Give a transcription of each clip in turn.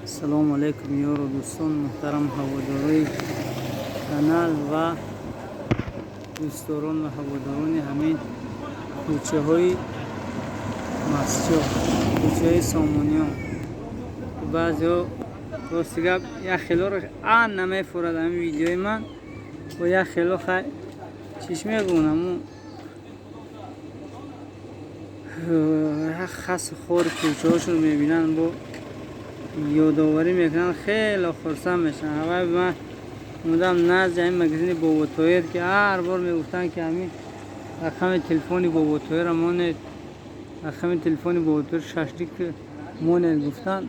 Салому алейкум, ёру дӯстон, муҳтарам ҳаводорои канал ва дӯстдорон ва ҳаводорони ҳамин кӯчаҳои Мастчоҳ, кӯчаҳои Сомониён. Баъзеҳо, рости гап, як хелоро ан намефурад ҳамин видеои ман ва як хело хай чиш мегӯн, ҳамун хасу хори кӯчаҳошон мебинанд, бо ёдоварӣ мекунанд, хеле хурсанд мешаванд. Ҳавай ман мудам назди ҳамин магазини Боботоир, ки ҳар бор мегуфтанд, ки ҳамин рақами телефони Боботоирро монед, рақами телефони Боботоир шашлик монед гуфтанд.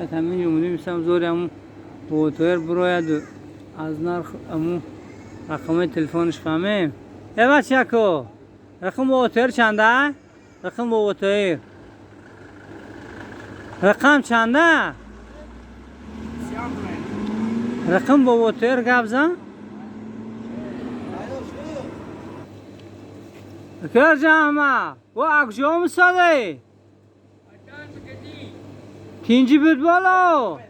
Як ҳамин ҷумҳурӣ мисам зори ҳамун Боботоир бирояду аз нарх ҳамун рақамҳои телефонаш фаҳмем. Э бачако, рақам Боботоир чанда? Рақам Боботоир рақам чанда? Рақам Боботоир гап зан. Акарҷама, о акҷо мусодаи? Тинҷи буд боло.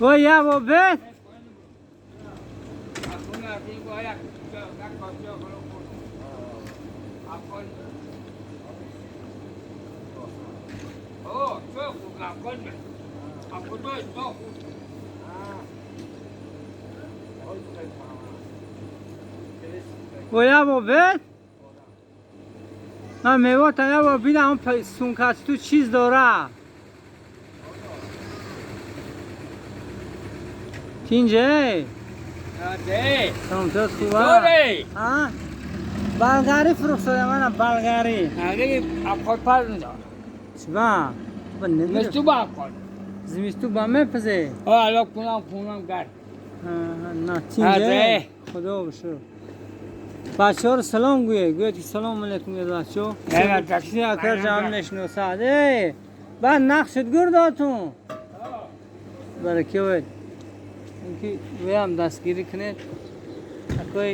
О я бо бет? О я бо бет? Ман мевотам я бо бинам сункати ту чиз дора. Тинҷе? Самтот хуба? Балгари фурӯхтода манам балгари. Чиба? Зимисту ба мепазе? На тинҷе? Худо бошур. Бачаҳоро салом гӯед, гӯед ки салом алейкум гӯед бачаҳо. Чизи акар ҷамъ мешиносад. Э, баъд нақш шуд гурдотун. Бараки оед. Инки гӯям дастгирӣ кунед. Акои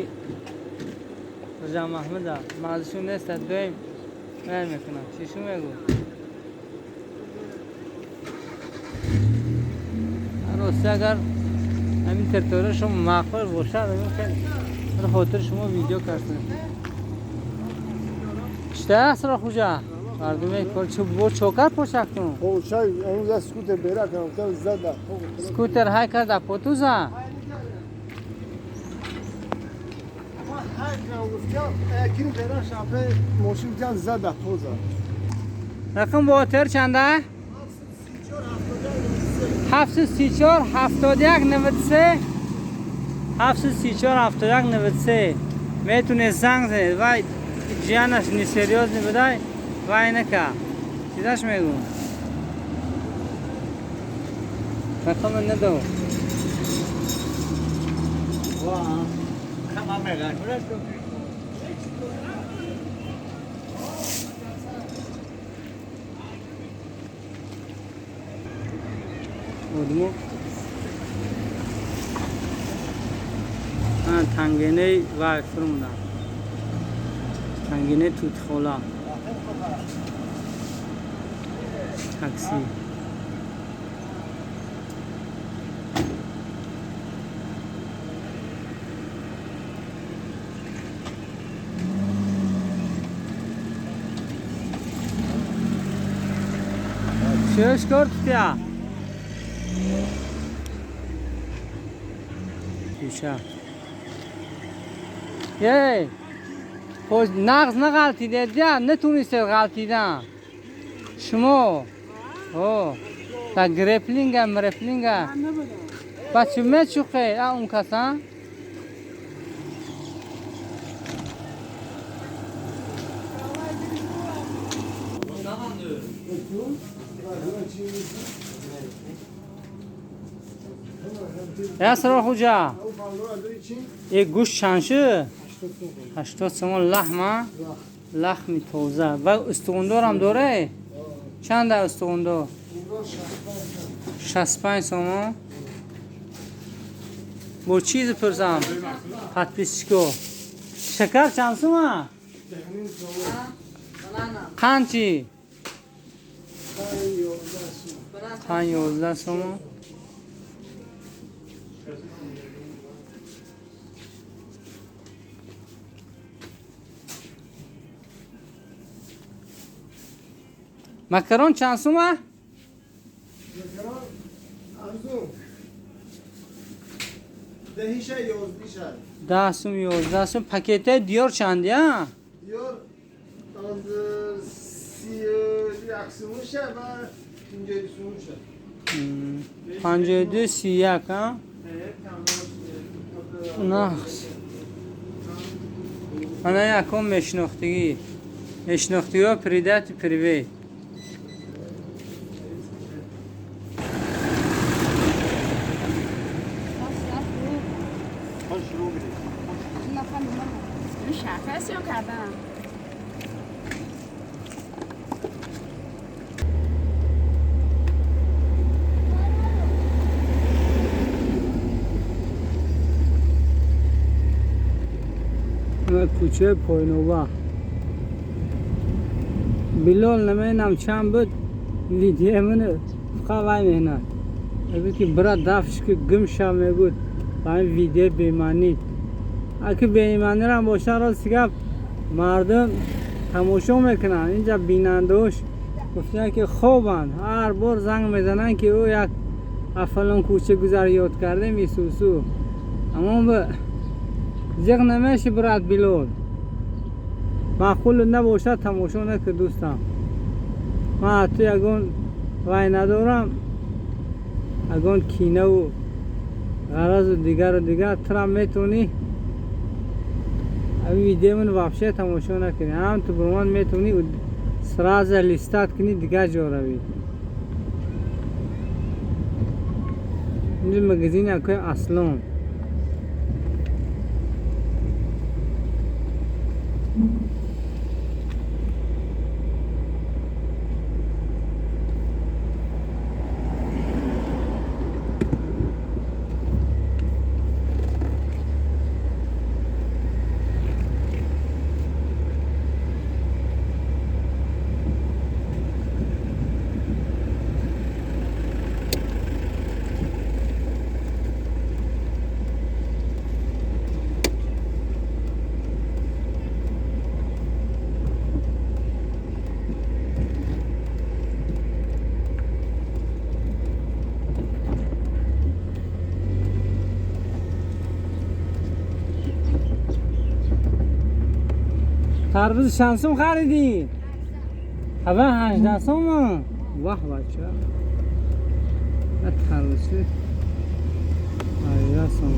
Раҷаб Маҳмуда мағзишон нест, доим вай мекунам. Чишу мегӯ? Рости агар ҳамин территория шумо маъқул бошад, ҳамин хел бір хотир шумо видео кардем. Чита аст Рохуҷа? Мардуме кор чӣ бо чокар пошактун? Чай, он скутер бера кардам, зада. Скутер ҳай карда потуза? Рақам ботер чанда? 734 71 93 734 71 93. Метунед занг занед. Вай ҷиянаш несерьёзный будай, вай нака. Чизаш мегӯ? Рақама надо. Одмо тангинаи вай фурмудам, тангинаи тутхола такси. Чӯш кор тутя? Кӯча. Ей, хош нағз нағалтидед, я нетунистед ғалтидан. Шумо? О, та греплинга, мреплинга. Ба чӣ мечухе, а он касан? Я Сарохуҷа. Э гӯшт чанд шуд? 80 сомон лаҳма? Лаҳми тоза. Ва устухондорам доре? Чанд устухондор? 65 сомон. Бо чизе пурсам? Подписчико. Шакар чанд сума? Қанд чӣ? Қанд 11 сум. Макарон чанд сума? Макарон арзон. 10 11. 10 сум 11 сум. Пакетаи Диёр чандия? Диёр аз 31 сумуша ва 52 сумуша. 52 31 а? Нахс. Ана яком мешнохтигӣ. Мешнохтигиҳо передайте привет. Кӯчаи Пойнова. Билол намедонам чанд буд видеои ман фақат вай меҳнат. Мегӯд ки брат дафш ки гум ша мегӯд ба ин видеои бемаънӣ. Аки бемаънирам боша рости гап мардум тамошо мекунанд. Инҷа бинандаош гуфтанд ки хобанд. Ҳар бор занг мезананд ки ӯ як фалон кӯча гузар ёд кардем исусу. Аммо зиқ намеши брат Билол. Маъқул набошад тамошо накун дӯстам. Ман ту ягон вай надорам, ягон кинаву ғаразу дигару дигар. Турам метавонӣ ами видеомон вообще тамошо накунӣ. Ҳам ту бурман метавонӣ сразу листать кунӣ дигар ҷо равӣ. Инҷо магазини акои Аслон. Тарбуз чанд сум харидӣ? Ҳава 18 сум. Ваҳ бача. Тарбуз 18 сум.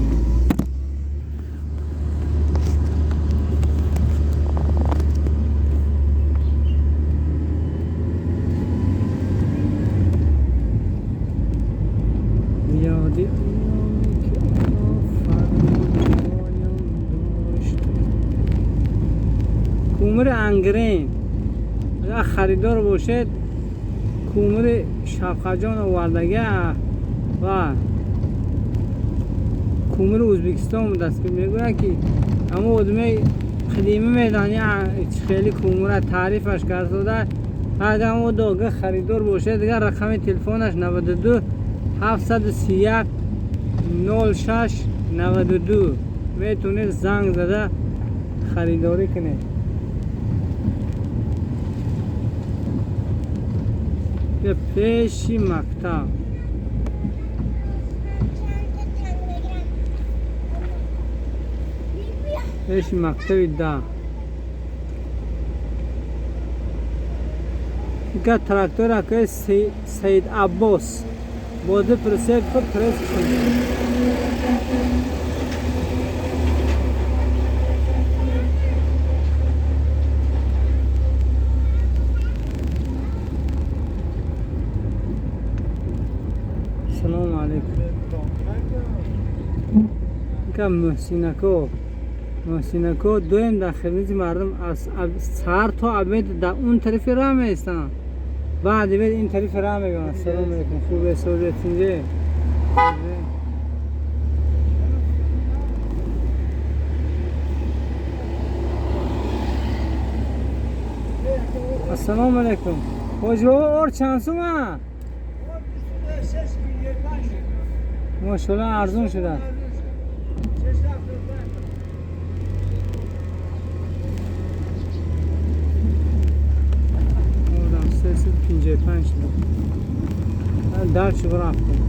Ёди айёме ки фармоям дошт. Кӯмири ангрен. Агар харидор бошед кӯмири Шавқатҷон овардага ва кӯмири Ӯзбекистон будааст ки мегӯяд ки ҳамо одамои қадимӣ медонанд хеле кӯмира таърифаш карда. Агар ҳамо харидор бошед дигар рақами телефонаш 92 731 06 92 метавонед занг зада харидорӣ кунед. Пеши мактаб. Пеши мактаби 10. Ика трактор акаи Саид Аббос бо ду прицеп худ пресс шуд. Салому алейкум. Ика Муҳсинако. Муҳсинако доим дар хидмати мардум аз саҳар то обед дар он тарафи роҳ меистанд. Баъд обед ин тарафи роҳ мебиёнд. Салому алейкум. Хубе созед тинҷе? Ассалому алайкум. Ҳоҷи бобо, орд чанд сума? Мошалло, арзон шуда. Ордам 355 шуда. Дальше рафтем.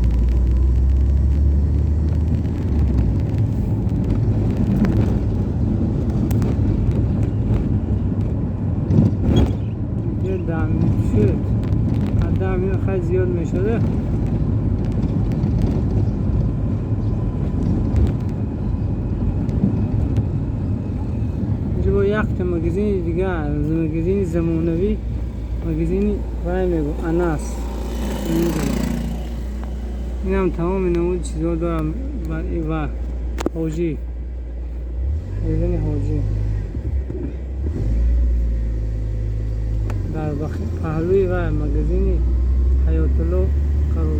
10 минут шуд. Аз 10 минут хеле зиёд мешуда. Инҷо бо якта магазини дигар, магазини замонавӣ, магазини вай мегӯ, Анас. Инам тамоми намуди чизҳо дорам ва ҳоҷӣ, магазини ҳоҷӣ дар паҳлӯи вай магазини Ҳаётулло қарор.